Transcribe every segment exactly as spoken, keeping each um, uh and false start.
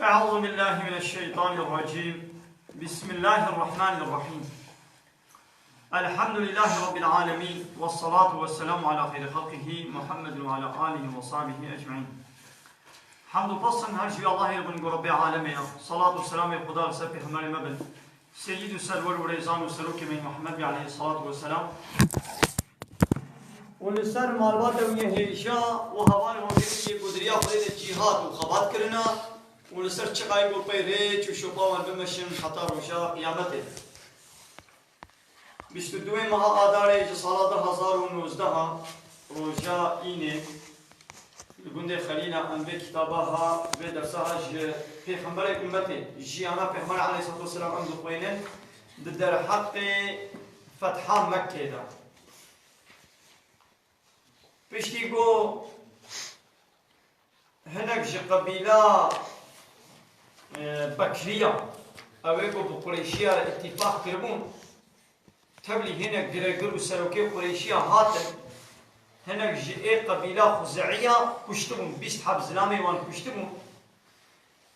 أعوذ بالله من الشيطان الرجيم. بسم الله الرحمن الرحيم. الحمد لله رب العالمين، والصلاة والسلام على خير خلقه محمد وعلى آله وصحبه أجمعين. Hamd û pes in her ji Allahê bin ku Rebbê alemê ye. Salat û selamê Xuda li ser Pêxemberê me bin. Seyyid û serwer û rêzan û serokê me Muhammed bî aleyhissalatu vesselam. Û li ser malbata wî yê hêja û hevalên hevjêrî yê ku di riya Xwedê de cîhad û xebat kirine û li ser çiqayê ku pey rêç û şopa wan bimeşin heta roja qiyametê. Bîst û duyê meha Adarê ji sala du hezar û nozdeh, roja Înê, li gundê Xelîla em vê kitaba ha, vê dersa ha ji Pêxemberê ummetê, jiyana Pêxemberê aleyhissalatu vesselam em dixwînin, di derheqê fetha Mekkê de. Piştî ku hinek ji qebîla, e, Bekriya, ew ê ku bi Qureyşiya re îtîfaq kiribûn, tevlî hinek giregir û serokê Qureyşiya hatin, hinek ji ê qebîla Xuzeîya kuştibûn, bîst heb zilamê wan kuştibûn.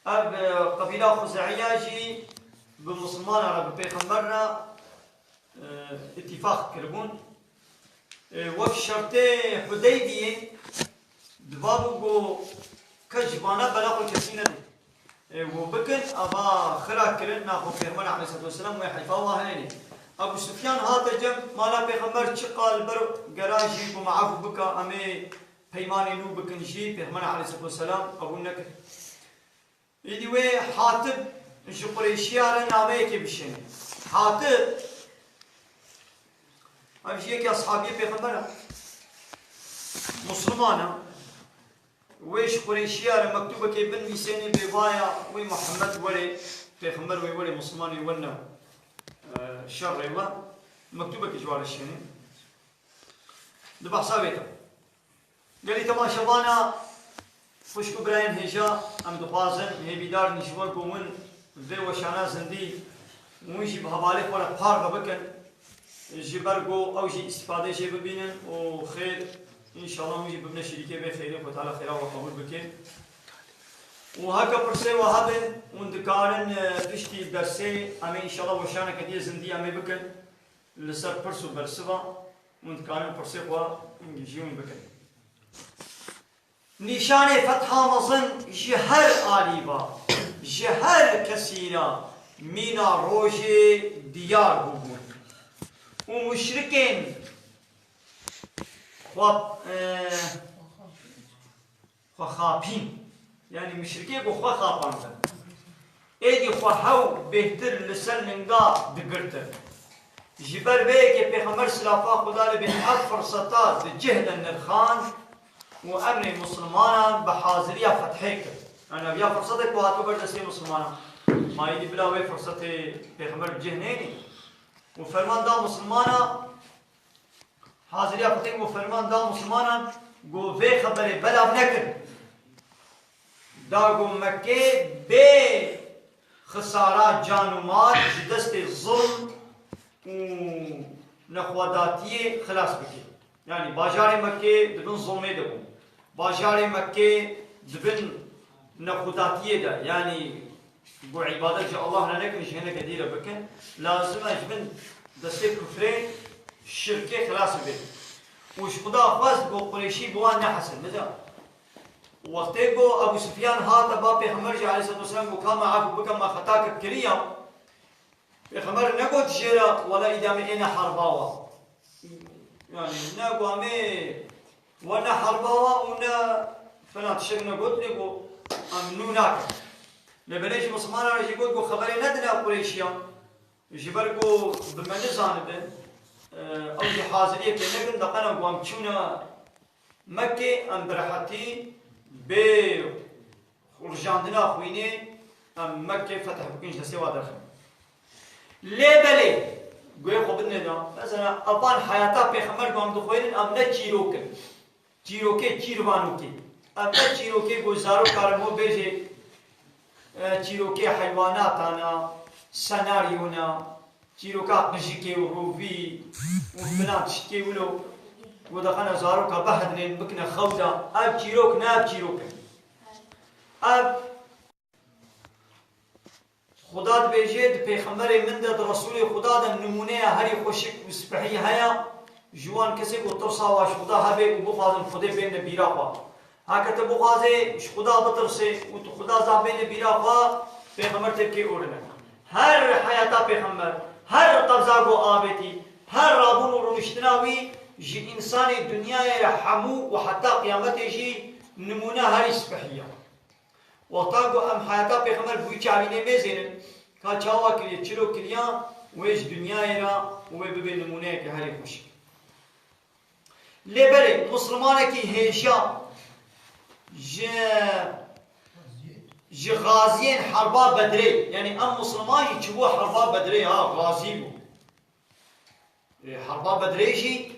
Ev, e, qebîla Xuzeîya jî bi Musulmana re, bi Pêxember re, e, îtîfaq kiribûn. E, wek şertê Hudeybiyê, diva bû ku kes ji vana bela xwe kesî nede. E, û bikin, ava xira kirin, naxwe Pêxember aleyhissalatu vesselam wê heyfa wa hene. Ebu Sufyan hate cem mala Pêxember, çiqa li ber gera jî ku me efû bika, em ê peymanê nû bikin jî, Pêxember aleyhissalatu vesselam qebûl nekir. Îdî wê Hatib ji Qureyşiya re nameyekê bişêne. Hatib, ev jî yekî eshabiyê Pêxember e. Musliman e. Wê ji Qureyşiya re mektûbekê binivîsêne, bê vaya wê Muhammed were, Pêxember wê were, Muslimanê werne, e, şerê we. Mektûbekê ji wan re şêne. Di behsa vê de. Gelî temaşevana, xwişk û birayên hêja, em dixwazin hêvîdar in ji we ku hûn vê weşana zindî, hûn jî bi hevalê xwe re parve bikin, ji ber ku ew jî îstîfadeyê jê bibînin û xêr, înşallah hûn jî bibine şirîkê vê xêrê, Xwedê Teala xêra we qebûl bike. Û heke pirsê we hebin, hûn dikarin, e, piştî dersê, em ê înşallah weşaneke dî yê zindî em ê bikin. Li ser pirs û bersiva hûn dikarin pirsê xwe hingî jî hûn bikin. Nîşanê fetha mezin ji her alî ve, ji her kesî re mîna rojê diyar bûbûn. Û muşrikên xwe, e, xwe xapîn. Yanî muşrikê ku xwe xapandin. Êdî xwe hew bêhtir li ser linga digirtin. Ji ber vê yekê Pêxember silafa Xuda lê bê ev firseta di cih de nirxand û emrê Muslimanan bi haziriya fethê kir. Yanî ev ya firsetek ku hatibe ber destê Muslimanan. Ma êdî bila wê firsetê Pêxember bi cih neyne. Û ferman da Muslimana, haziriya fetih û ferman da Muslimanan ku vê xeberê belav nekin. Da ku Mekkê bê xisara can û mal ji destê zulm û nexwedatiyê xilas bike. Yanî bajarê Mekkê di bin zulmê de bûn. Bajarê Mekkê di bin nexwedatiyê de, yanî ku îbadet ji Allah re nekin, ji hineke dî re bikin, lazim e ji bin destê kufrê, şirkê xilas bibin. Û ji Xuda xwest ku Qureyşî bi wan nehesin. Mesela, wextê ku Ebû Sufyan hate ba Pêxember jî aleyhisselatu vesselam ku ka me efû bike, me xeta kiriya. Pêxember negot jê re, wela îdî em ê êne herba we. Yanî ne ku em ê we ne herba we û ne filan tiştek negot, lê ku em nû nakin. Lê belê ji Mislimanan re jî got ku xeberê nedine Qureyşiyan. Ji ber ku bi me nizanibin, e, ew jî haziriyê pê nekin, deqena ku em çûne Mekkê, em bi rehetî bê rijandina xwînê em Mekkê fetih bikin, ji destê wa derxin. Lê belê, guhê xwe bidine da, mesela evan heyata Pêxember ku em dixwînin, em ne çîrok in. Çîrokê çîrvanokê. Em ne çîrokê ku zarok karin bo bêjê, e, çîrokê heywanatan a, senaryon a, çîroka qijikê û rovî û filan tiştkê wilo, ku dixine zaroka bihedinên bikine xew de. Ev çîrok ne, ev çîrok in. Ev Xuda dibêje, di pêxemberê min de, di Resûlê Xuda de nimûneya herî xweşik û spehî heye, ji wan kesê ku tirsa wa ji Xuda hebe û bixwazin Xwedê bêne bîra xwe. Heke tu bixwazê ji Xuda bitirse û tu Xuda zaf bêne bîra xwe, pêxember têkê orine. Her heyata pêxember, her qebza ku avêtî, her rabûn û rûniştina wî ji însanê dinyayê re hemû û heta qiyametê jî nimûne herî spehî ye. Wexta ku em heyata pêxember bi wî çavînê mêzênin, ka çawa kiriye, çilo kiriya, wê ji dinyayê re û wê bibe nimûneyeke herî xweşik. Lê belê, mislimanekî hêja ji, ji xaziyên herba Bedrê, yanî em misliman jî çi bû herba Bedrê, ha, xazî bû. E, herba Bedrê jî,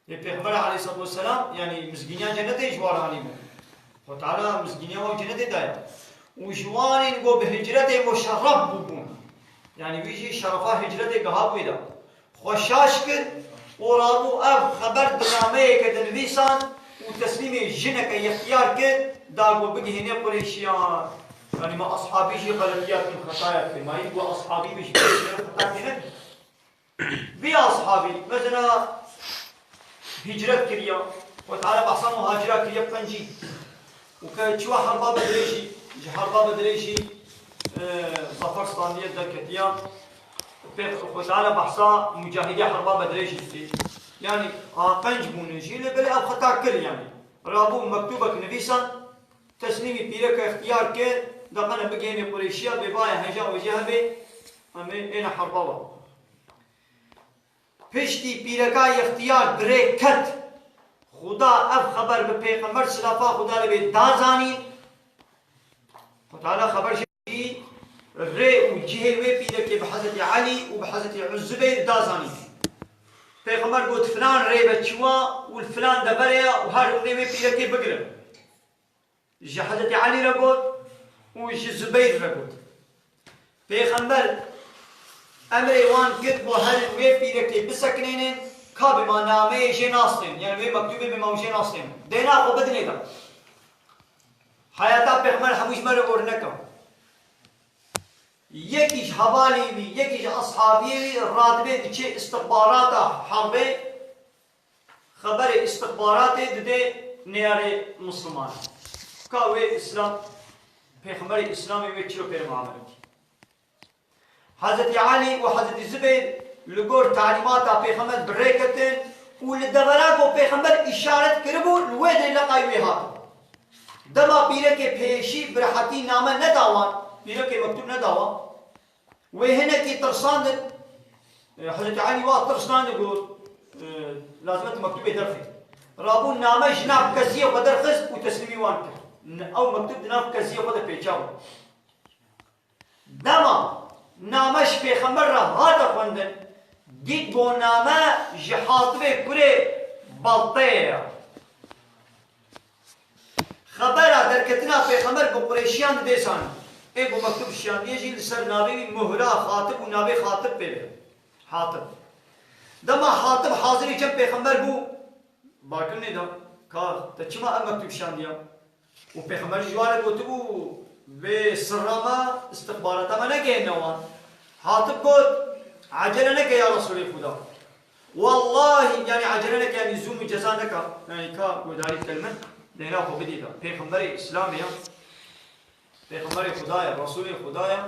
e, Pêxember aleyhissalatu vesselam, yanî mizgîniya cennetê ji wan anî bû. Xwe Teala mizgîniya wan cennetê daye. Û ji wanên ku bi hicretê muşerref bûbûn. Yanî wî jî şerefa hicretê giha bû wê de. Xwe şaş kir û rabû ev xeber di nameyeke de nivîsand û teslîmê jineke yextiyar kir, da ku bigihînê Qureyşiyan. Yanî ma ashabî jî xeletiya kin, xetaya kin. Ma yî ku ashabî min ji pêş re xeta kine. Vî ashabî, mesela, hicret kiriya, Xwe Teala behsa muhacira kiriye pencî. Û ke çiwa herba Bedrê jî, ji herba Bedrê jî, e, zafer standiye, derketiya. Pê Xwe Teala behsa mucahidê herba Bedrê jî dike. Yanî, a qenc bûne jî, lê belê ev xeta kir, yanî. Rabû mektûbek nivîsan, teslîmî pîreke ixtiyar kir, da qene bigihêne Qureyşiya, bê vaya heja wê jê hebe, em ê êne herba we. Piştî pîreka yextiyar dirê ket, Xuda ev xeber bi pêxember, silafa Xuda li bê, da zanîn. Xwe Teala xeber jî rê û cihê wê pîrekê bi Hezretî Elî û bi Hezretî Zubeyr da zanîn. Pêxember got, filan rê be çiwa û li filan devere ye û her rê wê pîrekê bigirin. Ji Hezretî Elî re got û ji Zubeyr re got. Pêxember emrê wan kir, bo herin wê pîrekê bisekinênin, ka bê ma nameyê jê nastên, yani wê mektûbê bê ma jê nastên. Dêna xwe bidinê de. Heyata Pêxember hemû ji me re ornek e. Yekî ji hevalê wî, yekî ji ashabiyê wî radibe diçe istixbarata herbê, xeberê istixbaratê dide neyarê Misliman. Ka wê Îslam, Pêxemberê Îslamê wê çilo pê re muamele bike. Hezretî Elî û Hezretî Zubeyr li gor talîmata Pêxember bi rê ketin û li devera ku Pêxember îşaret kiribû, li wê derê leqay wê hatin. Dema pîrekê pêşî bi rehetî name neda wan, pîrekê mektûb neda wan, wê hinekî tirsandin, e, Hezretî Elî wa tirsandin got, e, lazim e tu mektûbê derxî. Rabû name ji nav keziyê xwe derxist û teslîmî wan kir. N-, ew mektûb di nav keziyê xwe de pêça bû. Dema name ji Pêxember re hate xwendin, dît ku name ji Hatibê kurê Balteyê ye. Xebera derketina Pêxember bi Qureyşiyan didê zanîn. Ê ku mektûb şiyandiye jî li ser navê wî muhra Xatib û navê Xatib pê be. Hatib. Dema Hatib hazirî cem Pêxember bû, Bakin nêda, ka te çima ev mektûb şandiya? Û Pêxember ji wan re gotibû, vê sirra me, istixbarata me negihêne wan. Hatib got, ecele neke ya Resûlê Xuda. Wallahî, yanî ecele neke, yanî zûm û ceza neke. Yanî ka guhdarî bike li min, dêna xwe bidî de. Pêxemberê Îslamê ya. Pêxemberê Xuda ye, Resûlê Xuda ye,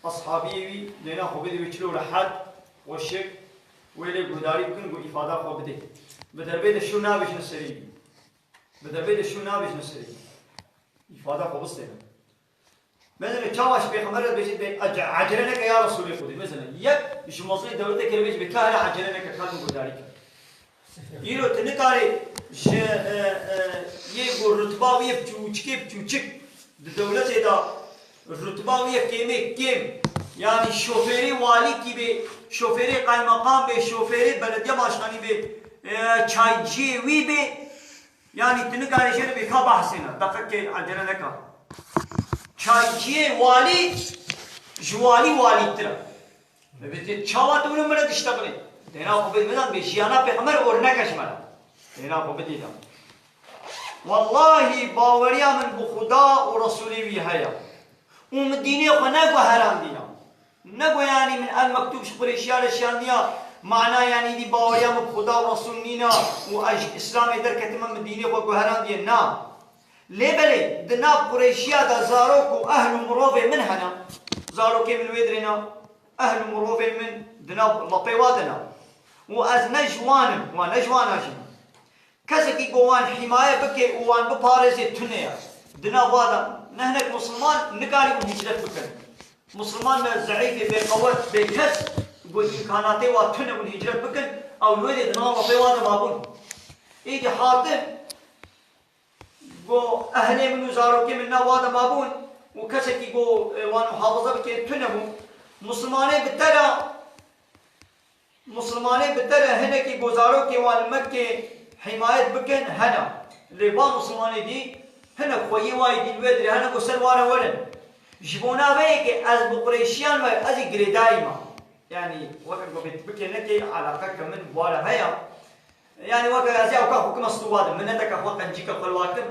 ashabiyê wî dêna xwe bidê wê çilo rehet, xweşik, wê lê guhdarî bikin, ku îfada xwe bidê. Bi derbê de şû nabêjine serî wî. Bi derbê de şû nabêjine serî wî. Îfada xwe bistêne. Mesela çawa ji Pêxember re dibêjî, bê ece-, ecele neke ya Resûlê Xwedê. Mesela yek ji mezlê dewletê kere bêjî, bê ka hele ecele neke, ka tu guhdarî ke. Îro tu nikarî ji, e, e, yê ku rutba wî yê piçûçikê piçûçik di dewletê de rutba wî yê kêmê kêm, yanî şofêrê walîkî bê, şofêrê qaymeqam bê, şofêrê belediye başkanî bê, e, çayciyê wî bê, yanî tu nikarî jê re bê ka behsê ne, deqekê ecele neka. Çayciyê walî ji walî walîtir e. Vê çawa tu wilo min re diştexilî? Dêna xwe bidî min de, bê jiyana Pêxember orneke ji me re. Dêna xwe bidî de. Wallahî baweriya min bi Xuda û Resûlê wî heye. û min dînê xwe neguherandiya. Negot, yanî, min ev mektûb ji Qureyşiya re şandiya, mana, yanî, dî baweriya min bi Xuda û Resûl nîna û ez ji Îslamê derketime, min dînê xwe guherandiye. Na. Lê belê, di nav Qureyşiya de zarok û ehl û mirovê min hene. Zarokê min wê dirê ne. Ehl û mirovê min di nav lepê wa de ne. Û ez ne ji wan im, wan ne ji wana jî ne. Kesekî ku wan hîmaye bike û wan biparêze tune ye. Di nav wa de ne hinek Misliman nikarîbûn hicret bikin. Misliman ne zeîfê, bêqewet, bêkes, ku îmkanatê wa tune bûn hicret bikin, ew li wê dê di nav lepê wa de mabûn. Êdî hatin, ku ehlê min û zarokê min nav wa de mabûn û kesekî ku, e, wan muhafaza bike tune bû. Mislimanê bi te re Musulmanê bi te re hinekî ku zarokê wan li Mekkê hîmayet bikin hene. Lê van musulmanê dî hinek xweyî wayî dî li wê dirê hene ku ser wan re werin. Ji bona vê yekê ez bi Qureyşiyan ve ez ê girêdayî me. Yanî weke ku bê bikê nekê eleqeke min bi wan re heye. Yanî weke ez ê ewka xwe bikime stû wa de. Mineteke xwe, qencîke xwe li wan kim.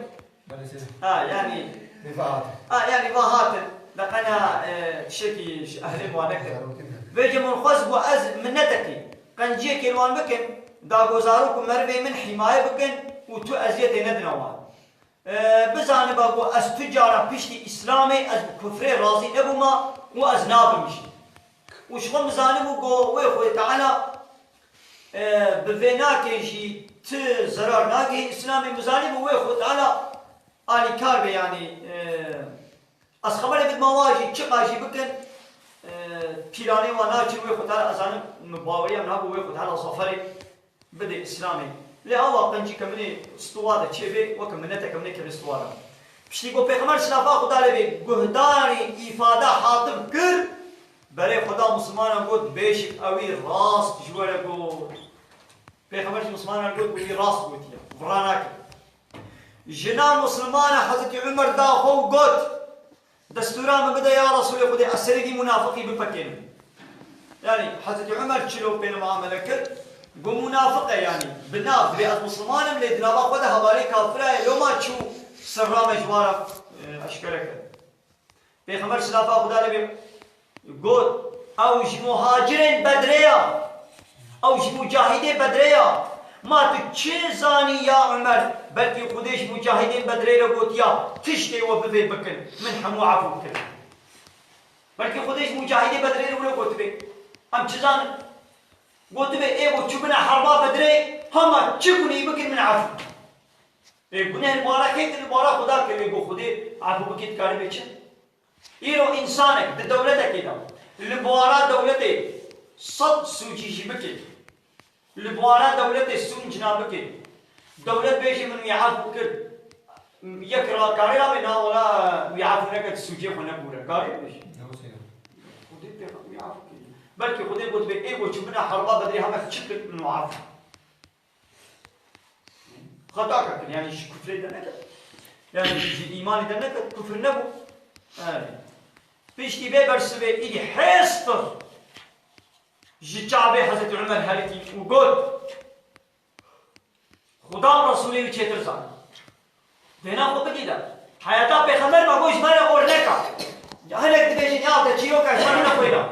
Belê sê. Ha, yanî. Vê va hatin. Ha, yanî va hatin. Leqena, e, tiştekî ji ehlê wan nekir. Vêce min xwest ku ez minetekî, qenciyekê li wan bikim, da ku zarok û merivê min hîmaye bikin û tu eziyetê nedine wan. E, bizaniba ku ez tu cara piştî Îslamê ez bi kufrê razî nebûma û ez nabim jî. Û ji xwe min zanibû ku wê Xwedê Teala, e, bi vê nakê jî ti zerar nagihê Îslamê, min zanibû wê Xwedê Teala alîkar be, yanî, e, ez xeberê bidima wa jî, çiqa jî bikin, e, pîlanê wa naçin, wê Xwedê Teala, ez zanim, min baweriya min hebû wê Xwedê Teala zaferê bidê Îslamê. Lê awa qencîke min ê stûwa de çêbê, weke mineteke min ê kevê stûwa de. Piştî ku Pêxember silafa Xuda lê bê guhdarî îfade hatim kir, berê Xuda Mislimanan got, bêşik ewî rast ji we re got. Pêxember jî Mislimanan got, got, wî rast gotiye. Vira nakin. Jina Mislimana Hezretî Umer da xwe û got, Destûra min bide ya Resûlê Xwedê, ez serê vî munafiqî bipekênim. Yanî Hezretî Umer çilo pê li muamele kir, got munafiq e yanî. Bi nav, divê ez Misliman im, lê di nava xwe de hevalê kafira ye, loma çû sirra me ji wan re, e, eşkere kir. Pêxember silafa Xuda lê bê got, ew ji muhacirên Bedrê ya. Ew ji mucahidê Bedrê ya. Ma tu çi zanî ya Umer? Belkî Xwedê ji mucahidên Bedrê re gotiya, tiştê we bivê bikin, min hemû efû kir. Belkî Xwedê ji mucahidê Bedrê re wilo gotibê. Em çi zanin? Gotibê, ê ku çûbine herba Bedrê, hema çi gunehî bikin, min efû. Ê guneh li bara kê kir? Li bara Xuda kir, ê ku Xwedê efû bikê dikaribê çi? Îro însanek di dewletekê de li bawara dewletê sed sûcî jî bike, li bawara dewletê sûncna bike, dewlet bêje min wî efû kir, yek ra karê rabe, na wela wî efû neke, tu sûcê xwe nebûre. Karê bêje? Xwedê pê wî efû kir. Belkî Xwedê gotibê, ê ku çûbine herba Bedrê heme çi kir, min wî efû. Xetaka kir, yanî ji kufrê de neket. Yanî ji îmanê de neket, kufr nebû. Evet. Piştî vê bersivê îdî hêstir ji çavê Hezretî Umer herikî û got, Xuda û Resûlê wî çêtir zan. Dêna xwe bidî de. Heyata Pêxember me got ji me re orneka. Ya hinek dibêjin, ya te çîroka ji me re nexwêna.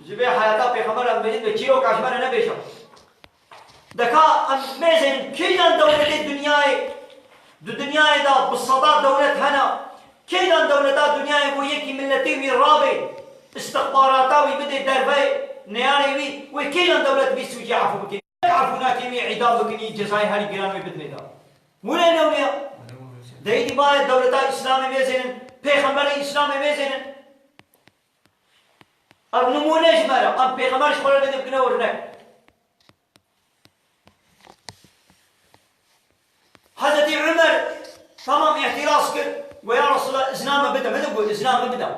Ji vê heyata Pêxember em bêjin, vê çîroka ji me re nebêje. Deka em mêzên kîjan dewletê dinyayê, di dinyayê de bi seda dewlet hene, kîjan dewleta dinyayê ku yekî miletê wî rabê, istixbarata wî bidê derveyê neyarê wî, wê kîjan dewlet vî sûcê efû bike? Efû nake wî îdam bikin, î cezayê herî giran wê bidinê de. Hûn ê newne ya. Deyî baye dewleta Îslamê mêzênin, pêxemberê Îslamê mêzênin. Ev nimûne ji me re, em pêxember ji xwe re bide bikine örnek. Hezretî Umer tamam îhtiraz kir, got, ya Resulallah, izna me bide, min got, izna me bide.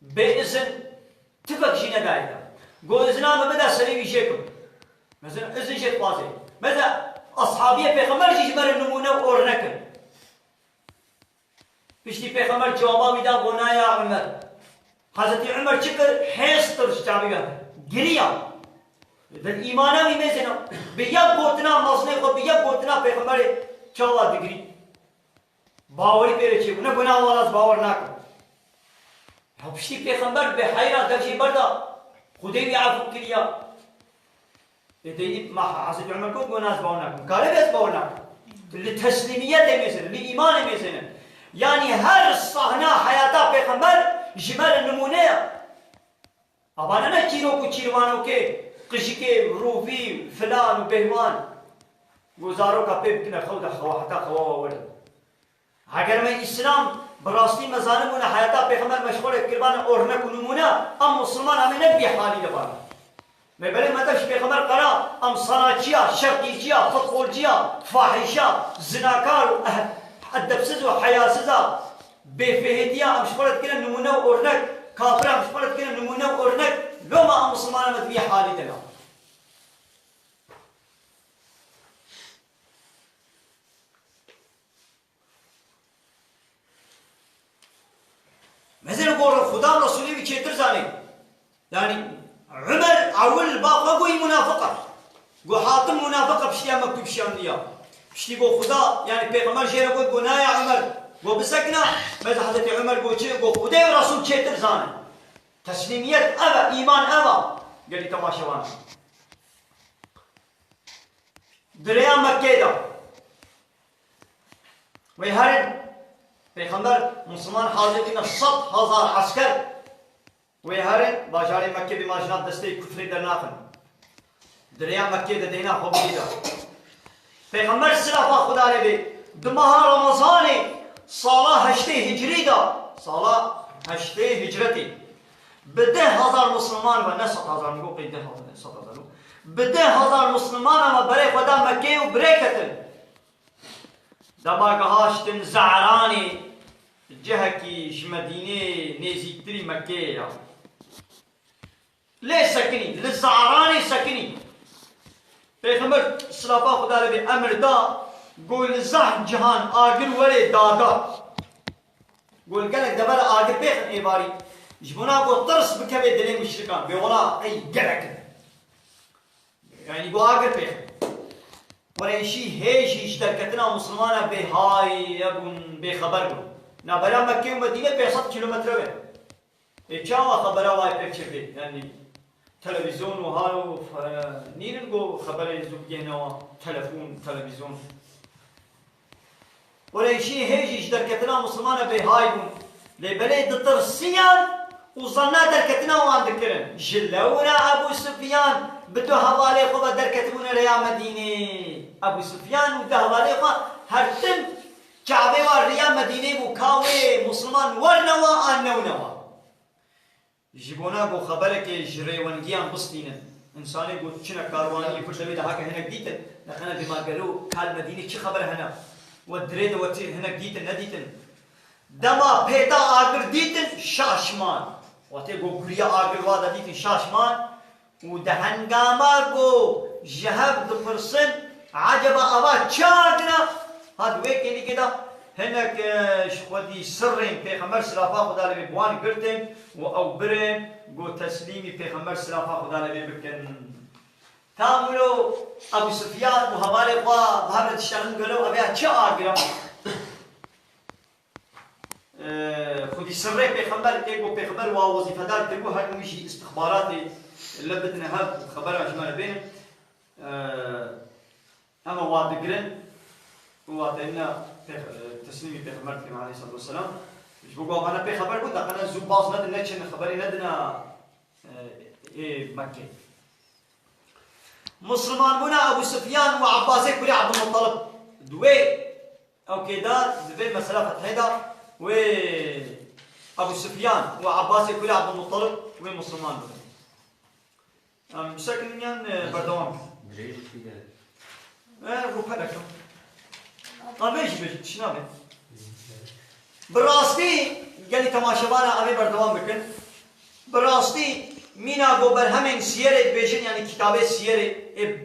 Bê izin tifek jî nedaye de. Got, izna me bide, serê wî jê kim. Mesela izin jê dixwaze. Mesela ashabiyê pêxember jî ji me re nimûne û örnek in. Piştî pêxember cewaba wî da, got, na ya Umer. Hezretî Umer çi kir? Hêstir ji çavê wî girîya. Bi îmana wî mêzêna. Bi yek gotina mezinê xwe, bi yek gotina pêxemberê çawa digirî. Bawerî pê re çêbû. Ne gunah wala ez bawer nakim. Ya piştî pêxember bi heyra dev jê berda. Xwedê wî efû kiriya. Ê deyî ma Hezretî Umer got gunah ez bawer nakim. Kare be ez bawer nakim. Li teslîmiyetê mêzin, li îmanê mêzin. Yanî her sahna heyata pêxember ji me re nimûne ya. Avane ne çîrok û çîrvanokê, qijikê, rûvî, filan û bêhwan. Ku zaroka pê bikine xew de xewa heta xewa we werin. Heger me Îslam bi rastî me zanibûne heyata Pêxember meşxulek kiribane ornek û nimûne, em Musulman em ê ne bi vî halî de bane. Me belê me dev ji Pêxember qera, em sanaçiya, şerqîciya, futbolciya, fahîşa, zinakar û eh-, edebsiz û heyasiza, bêfêhêtiya em ji xwe re dikine nimûne û ornek, kafira em ji xwe re dikine nimûne û ornek, loma em Musulman em ê di vî halî de ne. Mezin gorin Xuda Resulê wî çêtir zanî. Yanî Umer ewil ba xwe goyî munafiq e. Go Hatim munafiq e, piştiya mektûb şiyandiya. Piştî go Xuda, yanî Pêxember jê re got, go naya Umer, go bisekina, mezin Hezretî Umer go çi, go Xudê û Resul çêtir zane. Teslîmiyet ev e, îman ev e. Gelî temaşevan. Di rêya Mekkê de. Wê herin, Pêxember Musulman hazir dîne sed hezar esker. Wê herin, bajarê Mekkê bê ma ji nav destê kufrê dernaxin. Di rêya Mekkê de deyna xwe bidî de. Pêxember silafa Xuda lê bê, di meha Remezanê sala heştê hicrî de, sala heştê hicretê, bi deh hezar Musulman ve, ne sed hezar, min got qey deh hezar, ne sed hezar, bi deh hezar Musulman ve berê xwe da Mekkê û birê ketin. Dema gihaştin Ze'ranê, cihekî ji Medînê nêzîktirî Mekkeyê ya. Lê sekinî, li Ze'ranê sekinî. Pêxember silafa Xuda lê bê emir da, go li zehf cihan agir were dada. Go li gelek dever agir pêxin êvarî. Ji bona go tirs bikeve dilê muşrikan. Bê wela ey gelek in. Yanî go agir pêxin. Qureyşî hêjî ji derketina Musulmana bêhay bûn, bêxeber bûn. Navbera Mekke û Medîne pênc sed kîlometre be. Ê çawa xebera wayê pêk çêbê? Yanî televîzyon û ha û, e, nînin ku xeberê zû bigihne wan, telefon, televîzyon. Qureyşî hêjî ji derketina Musulmana bêhay bûn. Lê belê ditirsiyan û zanna derketina wan dikirin. Ji lewra Ebû Sufyan bi du hevalê xwe ve derketibûne rêya Medînê. Ebû Sufyan û du hevalê xwe her tim çavê wan rêya Medînê bû ka wê Musulman werne wa an newne wa. Ji bona ku xeberekê ji rêwengiyan bistînin. Însanê ku çine karwaniyê ku demê de hake hinek dîtin, neqene dê ma gelo kal Medînê çi xeber hene? We dirê de we çi hinek dîtin, nedîtin? Dema pêta agir dîtin, şaş man. Wextê ku guriya agir wa de dîtin, şaş man. Û di hengama ku ji hev dipirsin, eceba ava çi agir e? Ha di wê kêlîkê de hinek, e, ji xwedî sirrên Pêxember silafa Xuda lê bê bi wan girtin û ew birin, got teslîmî Pêxember silafa Xuda lê bê bikin. Tam wilo Ebu Sufyan û hevalê xwe bi hev re diştenin gelo ev ya çi agir e? Xwedî sirrê Pêxember, ê ku Pêxember wa wezîfedar kiribû, her wî jî îstixbaratê li bidine hev û xebera ji me re bêne. Em ê wa digirin û wa têne pêx-, teslîmî Pêxember dikin aleyhissalatu vesselam. Ji bo ku wana pêxeber bûn, deqene zû baz nedin, neçin xeberê nedine, ê Mekkê. Musulmanbûna Ebu Sufyan û Abbasê kurê Abdulmuttalib. Di wê ewkê de, di vê mesela fethê de wê Ebu Sufyan û Abbasê kurê Abdulmuttalib wê musulman bibin. Em bisekinin yan, e, berdewam bikin? Dirêj û pî gelek. E, rûpelek e. Em vê jî bêjin, tişt nabe. Bi rastî, gelî temaşevana em ê berdewam bikin. Bi rastî, mîna ku berhemên siyerê dibêjin, yanî kitabê siyerê, ê,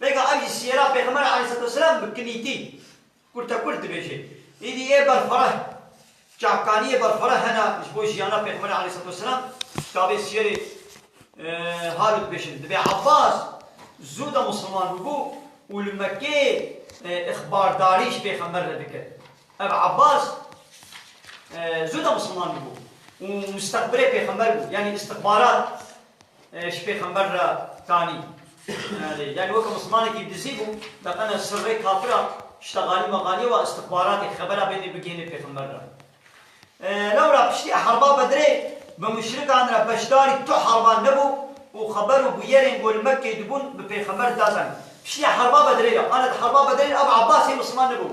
vêga ev jî siyera Pêxember aleyhisselatu vesselam bi kinîtî, kurtekurt dibêje. Îdî ê berfireh, çavkaniyê berfireh hene ji bo jiyana Pêxember aleyhisselatu vesselam, kitabê siyerê, e, halo dibêjin. Dibê Abbas zû de musulman bûbû û li Mekkê, e, îxbardarî ji Pêxember re dikir. Ev Abbas, e, zû de Misliman bû û mustexbirê pêxember bû. Yanî istixbarat, e, ji pêxember re tanî. Yanî, yanî weke Mislimanekî dizî bû, deqene sirrê kafira, ştegalî megaliyê wa istixbaratê xebera bênê bigihînê pêxember re. E, lewra piştî Herba Bedrê bi muşrikan re beşdarî tu herban nebû û xeber û bûyerên ku li Mekkê dibûn bi pêxember dazan. Piştî Herba Bedrê re, ana di Herba Bedrê re ev Abbasê Misliman nebû.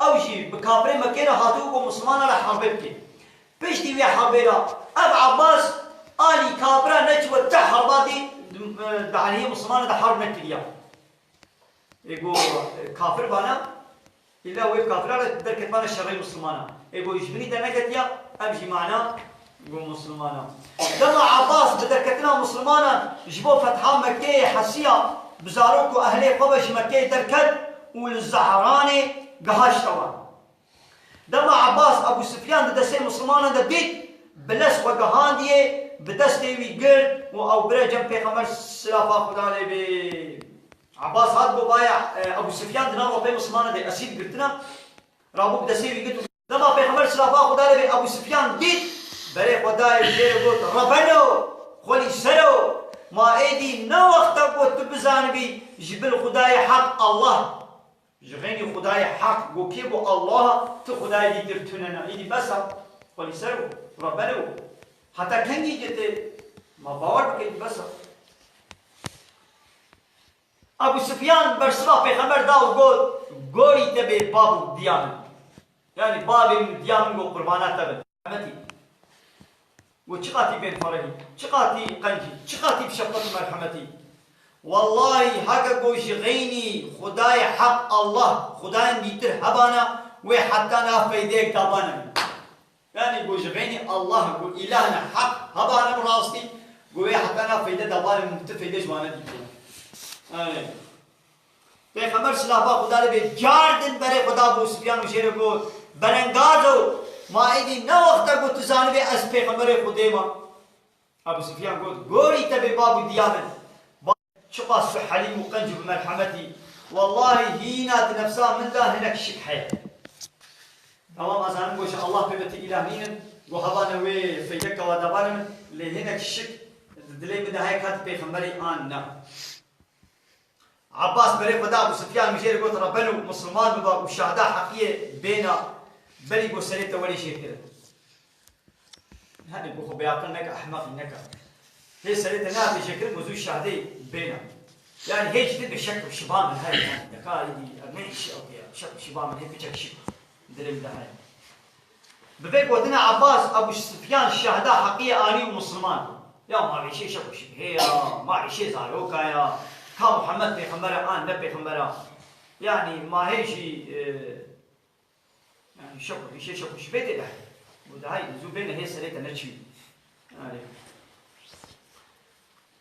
Ew jî bi kafirê Mekkê re hatibû ku Mislimanan re herbê bike. Piştî wê herbê re ev Abbas alî kafira neçûwe ti herba dî di, di aliyê Mislimanan de herb nekiriya. Ê ku, e, kafir bana, îlla wê kafira re derketmane şerê Mislimana. Ê ku ji binî derneketiya, ev jî mana ku Mislimana. Dema Abbas bi derketina Mislimanan ji bo fetha Mekkeyê hesiya, bi zarok û ehlê xwe ve ji Mekkeyê derket û li Zehranê gihaşte wan. Dema Abbas Ebû Sufyan di destê Mislimanan de dît, bi lez xwe gihandiye, bi destê wî girt û ew bire cem Pêxember silafa Xuda lê bê. Abbas hat got, "Vaya, e, Ebû Sufyan di nav xwe pê Mislimanan de esîr girtina, rabû bi destê wî girt." Dema Pêxember silafa Xuda lê bê Ebû Sufyan dît, berê xwe dayê jê re got, "Rebeno, xwelî ser o, ma êdî ne wext e ku tu bizanibî ji bil Xudayê Heq Allah." Ji xeynî Xudayê Heq ku kê bo Allah, tu Xudayê dîtir tune ne. Îdî bes e. Xwelî ser bo. Rebene bo. Heta kengî cê tê ma bawer bike, îdî bes e. Ebû Sufyan bersiva Pêxember da û got, "Gorî te bê bab û diya min." Yanî bavê min, diya min got, qurbana te bin. Merhemetî. Got, "Çi qatî bên ferehî, çi qatî qencî, çi qatî bi şefqet û merhemetî. Wellahî heke got ji xeynî Xudayê Heq Allah, Xudayên dîtir hebana, wê heta na feydeyek dabane min." Yanî got ji xeynî Allah, got îlahna Heq hebane bi rastî, got wê heta na feyde dabane min, tu feyde ji wane dîtiye. Erê. Pêxember silafa Xuda lê bê cardin berê xwe da Ebû Sufyan û jê re got, "Berengazo, ma êdî ne wext e ku tu zanibê ez pêxemberê Xwedê me." Ebû Sufyan got, "Gorî te bê bab û diya min. Ba-, çiqas tu helîm û qenc û bi merhemetî. Wellahî hîna di nefsa min de hinek şik heye." Tamam, ez zanim got ji Allah pê ve ti îlah nînin, got hebane wê feydek kawa dabane min, lê hinek şik di dilê min de heye ka tu pêxemberî an ne. Abbas berê xwe da Ebû Sufyan, mijê re got, "Rebeno, Misliman biba û şahda heqiyê bêna, belî got serê te werê jêkirin." Henê bo xwe bêaqil neke, ehmeqî neke. Hê serê te nehatê jêkirin, got zû şahdê bêna. Yanî hê jî din be şek û şiba min heye, yanî deka êdî ev ne îşê ew ya, şek û şiba min hê piçek şik dilê min de heye. Bi vê gotina Abbas, Ebû Sufyan şahda heqiyê anî û Misliman. Ya ma vêşê şek û şibhê ya, ma vêşê zaroka ya, ka Muhammed pêxember e an ne pêxember e. Yanî ma hê jî, e, yanî şek û, vêşê şek û şibhê tê de. Û de hay, zû bêne hê serê te neçî. Yanî.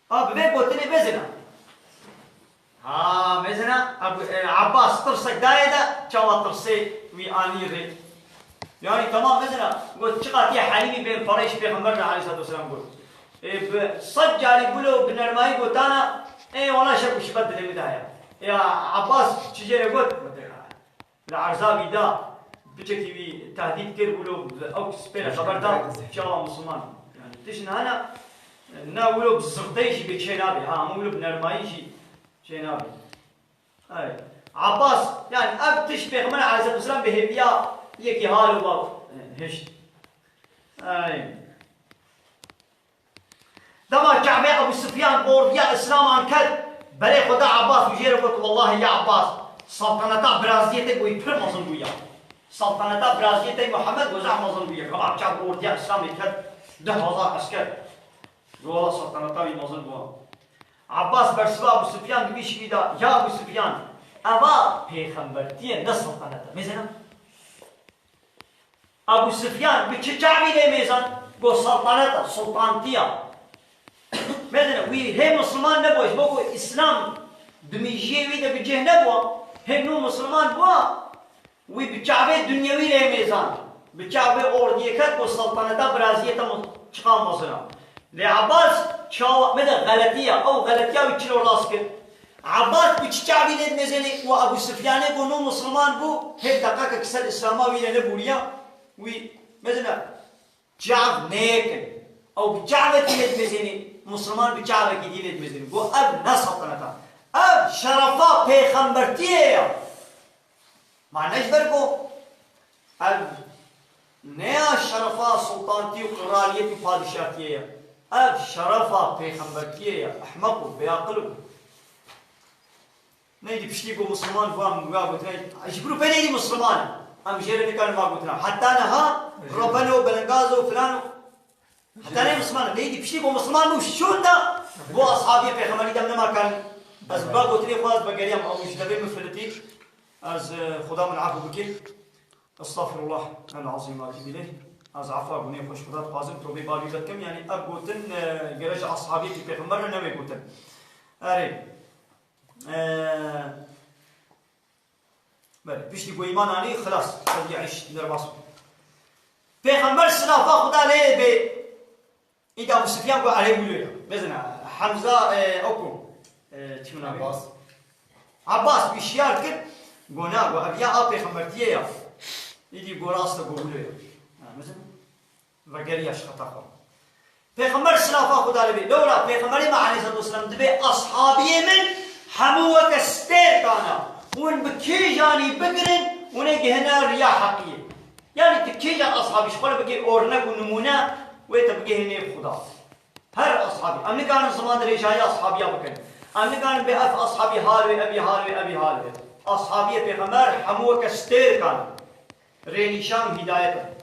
Ha, bi vê gotinê mezina. Ha, mezina, Ebu, e, Abbas tirsek dayê de, çawa tirsê wî anî rê. Yanî, tamam mezina, got, çiqatî helîmî bên parê ji Pêxember re aleyhissalatu vesselam got. E, bi sed carî bilo bi nermayî gotana, ê, wala şek û şibet dilê min de heye. Ya Abbas çi jê re got? Li erza wî da, piçekî wî tehdît kir, wilo ew spêre xeber da, çawa Misliman. Yanî, tişt niha ne, ne wilo bi zixteyê jî bê çê nabê, ha, hemû wilo bi nermayî jî çê nabê. Ay. Abbas, yanî, ev tişt Pêxember aleyhisselatu vesselam bi hêviya yekî hal û bav, e, hişt. Ay. Dema Ke'bê Ebû Sufyan ordiya Îslaman ket, berê xwe da Abbas û jê re got, "Wellahî ya Abbas, saltaneta biraziyê te goyî pir mezin bûya. Saltaneta biraziyê te Muhammed go zehf mezin bûye. Kema çav ordiya Îslamê ket, du hezar esker. Go wela saltaneta wî mezin bû." Abbas bersiva Ebû Sufyan di vî şikî da, "Ya Ebû Sufyan, eva pêxembertiye ne saltanete. Mêzena?" Ebû Sufyan bi çi çavî lê mêzan? Go saltaneta, sultantiya. Medine, wî hê Misliman nebû, ji bo ku Îslam di mijiyê wî de bi cih nebû, hê nû Misliman bû, wî bi çavê dinyewî lê mêzan. Bi çavê ordiyê ket ku saltaneta biraziyê te çiqa mezin a. Lê Abbas çawa, me de xeletiya, ew xeletiya wî çilo rast kir. Abbas bi çi çavî lê dimezênê û Ebû Sufyanê ku nû Misliman bû, hê deqekek ser Îslama wî re nebûriya, wî, mezina, çav nêkin. Ew bi çavekî lê dimezênê, Misliman bi çavekî dî lê dimezênê. Got, ev ne selteneta. Ev şerefa pêxembertiyê ye. Ma ne ji ber ku ev ne ya şerefa sultantî û qiraliyet û padîşatiyê ye. Ev şerefa pêxembertiyê ye. Ehmeq û bêaqil û. Neydi piştî ku Misliman van wa gotina. Ji ber pê neydi Misliman. Em jê re nikarin va gotina. Heta niha Rebeno, Belengazo, filano. Heta ne Misliman, neydi piştî ku Misliman bû şûnda, bo ashabiyê pêxemberî dem nema kan. Ez ba gotinê xwe ez vegeriyam, ew ji devê min filitî. Ez, e, Xuda min afû bikî. Estağfirullah el azîm ve etûbû ileyh. Ez afa gunê xwe ji Xuda dixwazim, tobê bavî vedikim. Yanî ev gotin, e, gere ji ashabiyê pêxember re newê gotin. Erê. E, Belê, piştî ku îman anî, xilas, qedî îş derbas bû. Pêxember silafa Xuda lê bê, îda Ebû Sufyan got, erê wilo ya. Bezina, Hemza, e, ew ku, e, çi min navê? Abbas. Abbas wî şiyar kir, got, na, got, ev ya a pêxembertiyê ya. Îdî got, rast e, got, wilo ya. Ha, mezin. Vegeriya ji xeta xwe. Pêxember silafa Xuda li bê. Lewra Pêxemberê me aleyhissalatu vesselam dibê ashabiyê min hemû weke stêrkan e. Hûn bi kêjanî bigirin, hûn ê gihine riya heqiyê. Yanî tu kêjan ashabî ji xwe re bigê ornek û nimûne, wê te bigihê nêv Xuda. Her ashabî. Em nikarin ziman dirêjayî ashabiya bikin. Em nikarin bê ev ashabî hal wê, evî hal wê, evî hal wê. Ashabiyê Pêxember hemû weke stêrkan e. Rênîşan û hîdayet in.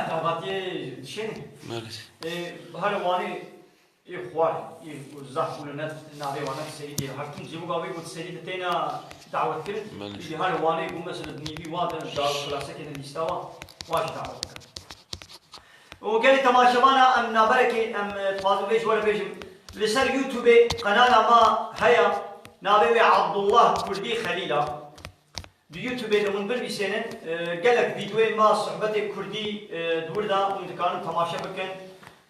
Davetiyê dişênê. Belê. Ê, her wanê ê xwar, ê zaf bûne ne navê wan ne serî diye. Her tim cêbû gavê got serî de têna dawet kirin. Belê. Jî her wanê bû mesela nîvî wa de da klaseke de lîsta wa, wa jî dawet kirin. Û gelî temaşevana em naberekê em, e, dixwazim vê ji we re bêjim. Li ser YouTubeê qenala ma heye, navê wê Abdullah Kurdî Xelîl a. Di YouTubeê de hûn binivîsênin, e, gelek vîdeoyên ma sohbetê Kurdî, e, di wir de hûn dikarin temaşe bikin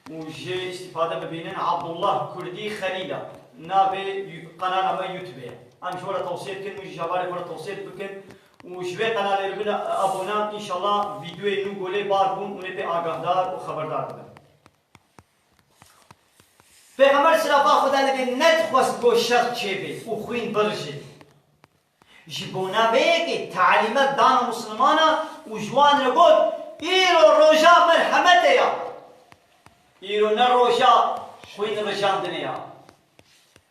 û jê îstîfade bibînin. Abdullah Kurdî Xelîl a. Navê yu-, qenala me YouTubeê ye. Em ji we re tewsiye dikin, hûn jî ji hevalê xwe re tewsiye bikin. Û ji vê qenalê re bine abone, înşallah vîdeoyê nû ku lê bar bûn, hûn ê pê agahdar û xeberdar bibin. Pêxember silafa Xuda li bê nedixwest ku şer çêbê û xwîn birijê. Ji bona vê yekê talîmet dana Muslimana û ji wan re got, îro roja merhemetê ya. Îro ne roja xwîn rijandinê ya.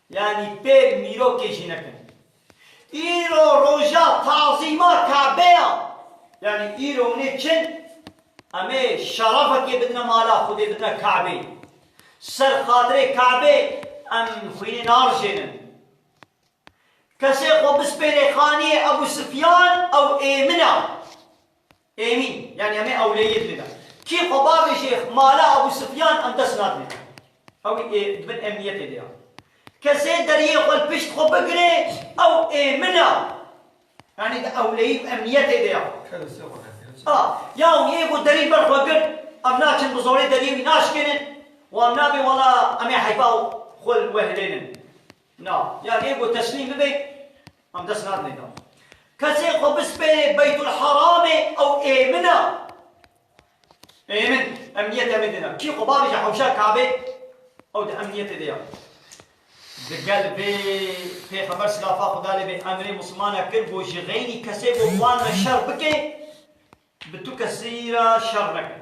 Yanî pê mîrokê jî nekin. Îro roja tazîma Kabe ya. Yanî îro hûn ê çin, em ê şerefekê bidine mala Xwedê, bidine Kabeyê. Ser xatirê Kabê em xwînê narijênin. Kesê xwe bispêrê xaniyê Ebû Sifyan, ew êmin e. Êmîn, yanî em ê ewleyiyê dide. Kî xwe bavêjê mala Ebû Sifyan, em dest nadinê. Ew ê di bin emniyetê de ya. Kesê deriyê xwe li pişt xwe bigirê, ew êmin e. Yanî di ewleyî û emniyetê de ya. Ha, ya û yê ku derî ber xwe girt, em naçin bi zorê deriyê wî naşkênin, wan nabê wela em ê heyfa xwe li we hilênin. Na, ya yê ku teslîm bibe, em dest nadinê da. Kesê xwe bispêrê Beytulheramê, ew êmin e. Êmin, emniyet em ê dine. Kî xwe bavêje hewşa Kabê, ew di emniyetê de ya. Digel vê Pêxember silafa Xuda lê bê emrê Muslimana kir, got ji xeynî kesê ku bi wan re şer bike, bi tu kesî re şer neke.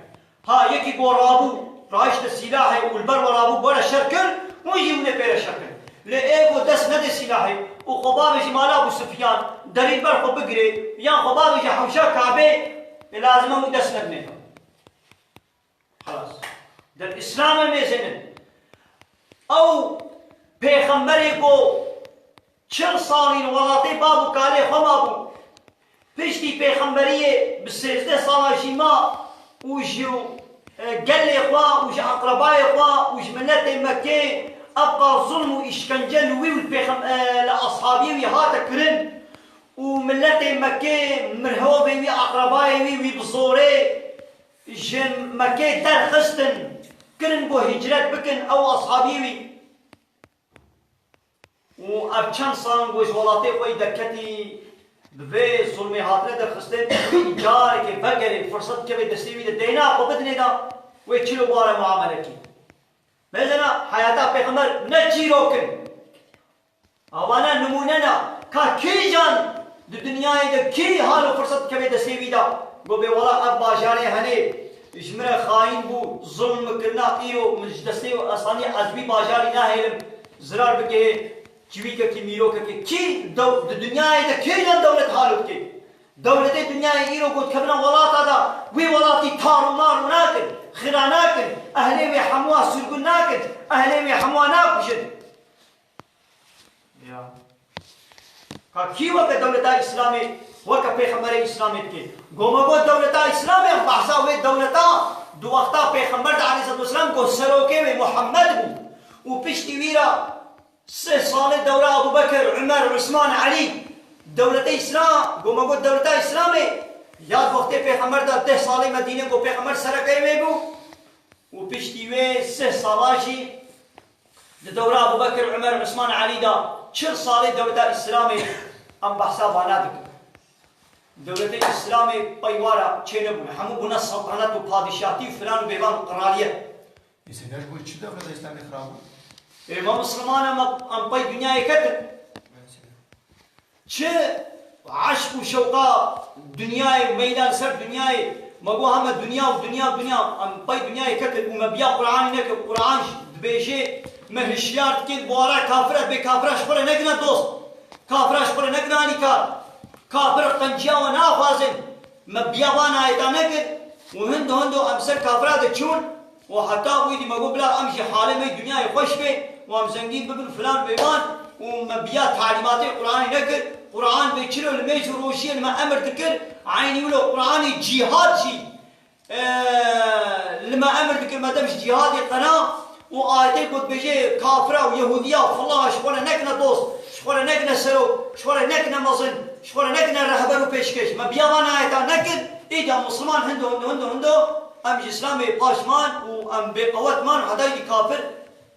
Ha, yekî ku rabû, rahişte sîlahê û li ber we rabû, we re şer kir, hûn jî hûn ê pê re şer kin. Lê ê ku dest nede sîlahê û xwe bavêje mala Ebû Sufyan, derî li ber xwe bigirê, yan xwe bavêje hewşa Kabê, ê lazim e hûn dest nedinê. Xelas. Der Îslam em mêzênin. Ew pêxemberê ku çil salî li welatê bav û kalê xwe mabû. Piştî pêxemberiyê bi sêzdeh sala jî ma û ji, e, gelê xwe û ji eqrebayê xwe û ji miletê Mekkê ebqa zulm û îşkence li wî û li pêxem-, e, li ashabiyê wî hate kirin û miletê Mekkê, mirhovê wî, eqrebayê wî, wî bi zorê Ji Mekkê derxistin, kirin ku hicret bikin, ew ashabî wî. Û ev çend sal in ku ji welatê xwe yî derketî, bi vê zulmê hatine derxistin, wî carekê vegerê, firset keve destê wî de, deyna xwe bidinê de, wê çilo bi wan re muamele kî. Mesela heyata Pêxember ne çîrok in. Awana nimûne ne. Ka kîjan di dinyayê de kî hal û firset dikeve destê wî de? Go bê wela ev bajarê henê ji min re xayîn bû, zulm min kirina, îro min ji destê esanî ez wî bajarî nahêlim, zirar bigihê civîkekî, mîrokekê. Kî dew-, di dinyayê de kîjan dewlet halo dike? Dewletê dinyayê îro ku dikevine welata de, wî welatî tar û mar û nakin, xira nakin, ehlê wê hemûa sirgûn nakin, ehlê wê hemûa nakujin. Ya. Ka kî weke dewleta Îslamê, weke pêxemberê Îslamê dike? Goma got dewleta Îslamê, em behsa wê dewleta di wexta pêxember de aleyhisselatu vesselam got serokê wê Muhammed bû. Û piştî wî re sih salê dewra Abu Bekir, Umer, Usman, Elî, dewletê Îslam, goma got dewleta Îslamê, ya di wextê pêxember de deh salê Medîne got pêxember serekeyê wê bû. Û piştî wê sih sala jî Di dewra Abu Bekir, Umer, Usman, Elî de çil salê dewleta Îslamê em behsa vana dikin. Dewletê Îslamê pey wa re çênebûne. Hemû bûne seltenet û padîşatî û filan û bêvan û qiraliyet. Ê seyda ji bo çi dewleta Îslamê xirab bû? Ê me Misliman em, em pey dinyayê ketin. Çi eşq û şewqa dinyayê û meylan ser dinyayê, me got heme dinya û dinya, dinya, em pey dinyayê ketin û me biya Qur'anî nekir. Qur'an dibêje, me hişyar dike, bi wara kafir e, bê kafira ji xwe re nekine dost. Kafira ji xwe re nekine alîkar. Kafir qenciya we naxwazin. Me biya van ayeta nekir û hindo hindo em ser kafira de çûn. Û heta wî dî me got, bila em jî halê me dinyayê xweş be û em zengîn bibin filan bêvan û me biya talîmatê Qur'anê nekir. Qur'an bê çilo li mêj û rojiyê li me emir dikir, eynî wilo Qur'anê cîhad jî, e, li me emir dikir, me dem ji cîhadê qena û ayetê ku dibêje kafira û yehûdiya û filan ji xwe re nekine dost, ji xwe re nekine serok, ji xwe re nekine mezin, ji xwe re nekine rehber û pêşkeş. Me biya van ayeta nekir, îca Misliman hindo, hindo, hindo, hindo, em ji Îslamê paş man û em bêqewet man, heta îdî kafir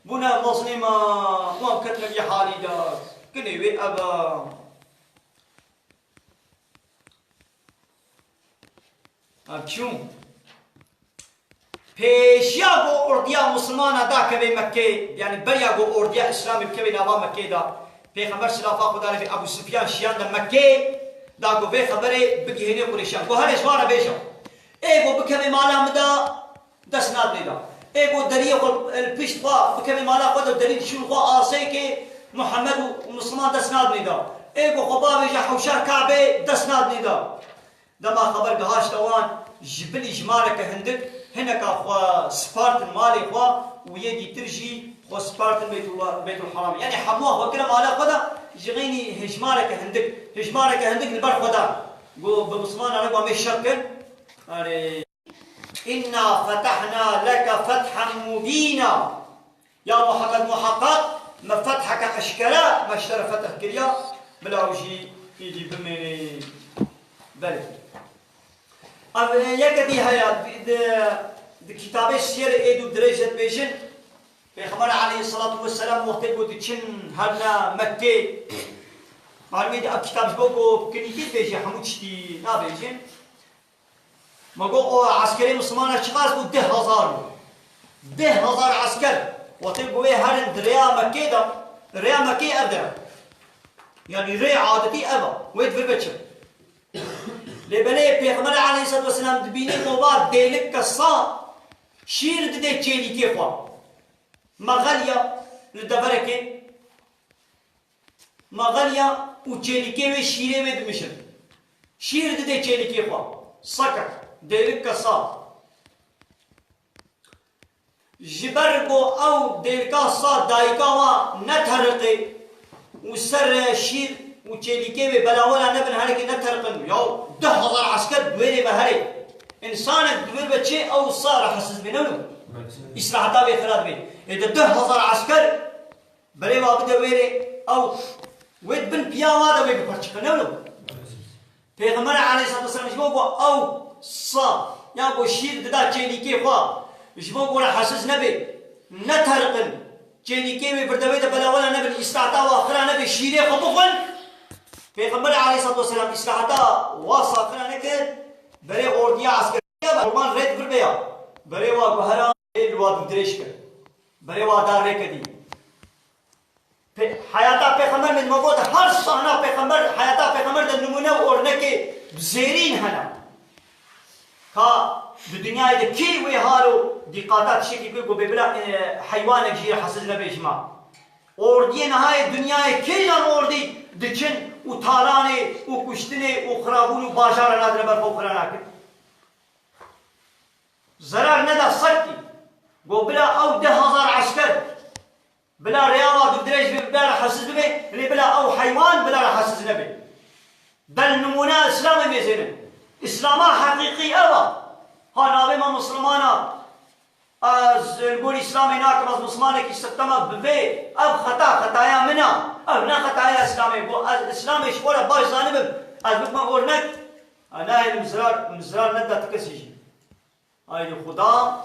bûne mezlîma û em ketine vî halî de. Kinê wê ev e. Ev çûn. Pêşiya ku ordiya Mislimana dakeve Mekkê, yanî beriya ku ordiya Îslamê bikeve nava Mekkê de, Pêxember silafa Xwedê lê bê Ebû Sufyan şiyande Mekkê, da ku vê xeberê bigihîne Qurêşan. Ku herê ji wan re bêje. Ê ku bikeve mala min de dest nadinê de. Ê ku deriyê xwe li pişt xwe bikeve mala xwe de, derî şûn xwe asê ke Muhammed û Misliman dest nadinê de. Ê ku xwe bavêje hewşar Kabê dest nadinê de. Dema xeber gihişte wan, ji bilî hejmareke hindik hineka xwe spartin malê xwe û yê dîtir jî xwe spartin Beytullah, Beytulheramê. Yanî hemû xwe kire mala xwe de, ji xeynî hejmareke hindik, hejmareke hindik li ber xwe de. Got, bi Mislimanan re got, em ê şer kin. Erê. Înna fetehna leke fethen mubîna. Ya Muhammed, muheqeq me fetheke eşkere me ji te re fetih kiriya, bila ew jî îdî bimînî. Belê. Ev, e, yeke dî heye, di, di, di kitabê siyerê êd û dirêj de dibêjin, Pêxember aleyhisselatu vesselam wextê ku diçin herine Mekkê, malumê di ev kitab ji bo ku kinîkî dibêje, hemû tiştî nabêjin. Me got, o eskerê Mislimana çiqas bû? Deh hezar bû. Deh hezar esker. Wextê ku wê herin di rêya Mekkê de, rêya Mekkê ev de. Yanî rê adetî ev e. Wê di vir ve çi? Lê belê Pêxember aleyhisselatu vesselam dibînî ku va dêlik kesa şîr didê çêlîkê xwe. Me xeliya li deverekê. Me xeliya û çêlîkê wê şîrê wê dimijin. Şîr didê çêlîkê xwe. Seke, dêlik kesa. Ji ber ku ew dêlika sa dayika wa neteriqê û ser şîr û çêlîkê wê belawela nebin, herekê neteriqin. Ya du hezar esker di wêrê ve herê. Însanek di wêr ve çê ew sa rehetsiz bê, ne wilo? Îsraheta wê xira dibê. Ê de du hezar esker Berê wa bide wêrê, ew wê di bin piya wa de wê bipirçiqe, ne wilo? Pêxember aleyhisselatu vesselam ji bo ku ew sa, Ya ku şîr dida çêlîkê xwe, ji bo ku we hesiz nebe, neteriqin. Çêlîkê wê birdevê de belawela nebin, îsraheta we xira nebe, şîrê xwe bixwin. Pêxember aleyhissalatu vesselam îsraheta wa saxira nekir, berê ordiya eskeriya be, orman rê dibir be ya. Berê wa guhera ê li wa dûdirêj kir. Berê wa da rê kedî. Pe-, heyata pêxember min me got, her sahna pêxember, heyata pêxember de nimûne û ornekê zêrîn hene. Ka di dinyayê de kî wê halo dîqata tiştekî kir ku bê bila, e, heywanek jî hesiz nebe ji me. Ordiyê nihayê dinyayê kêjan ordî diçin û talanê û kuştinê û xirabûn û bajara nadine ber xwe xira nakin. Zerar neda sektî. Go bila ew deh hezar esker. Bila rêya wa dûdirêj be, bila re hesiz bibe, lê bila ew heywan bila re hesiz nebe. Del nimûne Îslamê mêzêne. Îslama heqîqî ev a. Ha navê me Misliman a. Ez li gor Îslamê nakim, ez Mislimanekî sistema bivê. Ev xeta, xetaya min a. Ev ne xetaya Îslamê. Go ez Îslamê ji xwe re baş zanibim. Ez bibime ornek. Nahêlim zirar, zirar neda ti kesî jî. Aydî Xuda,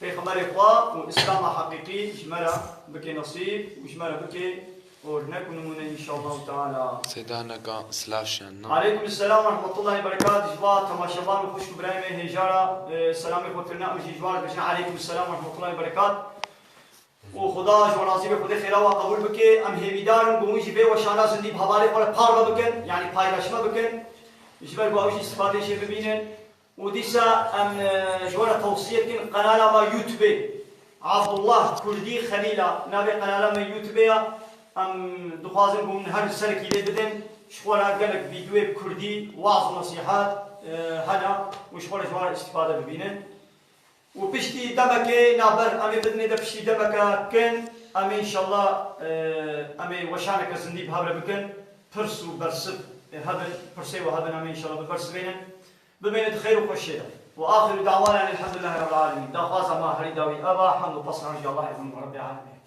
Pêxemberê xwe û Îslama heqîqî ji me re bike nesîb û ji me re bike ornek û nimûne înşallahu teala. Seyda neka silav şen, na? Aleykum selam ve rahmetullahi berekat. Ji va temaşevan û xwişk û birayê me hêja re, e, selamê xwe kirine, em jî ji wan re dibêjin aleykum selam ve rahmetullahi berekat. Û Xuda ji wan razî be, Xwedê xêra wan qebûl bike. Em hêvîdar in ku hûn jî vê weşana zindî bi hevalê xwe re parve bikin, yanî paylaşme bikin. Ji ber ku ew jî îstifadeyê jê bibînin. Û dîsa em, e, ji we re tewsiye dikin, qenala me YouTube, Abdullah Kurdî Xelîla, navê qenala me YouTube ya. Em dixwazin ku hûn her serekî lê bidin, ji xwe re gelek vîdeoyê bi Kurdî, waz û nesîhat, e, hene û ji xwe re ji wan re îstîfade bibînin. Û piştî demekê naber, em ê bidinê de piştî demeke kin, em ê înşallah, e, em ê weşaneke zindî bi hev re bikin. Pirs û bersiv, e, hebin, pirsê we hebin, em ê înşallah bibersivênin. Bimînin di xêr û xweşiyê de. Ve axiru da'wana elhamdülillahi rabbil alemin. Daxwaza me herî dawî ev a, hemd û pesna ji Allahê bin Rebbê alemîn.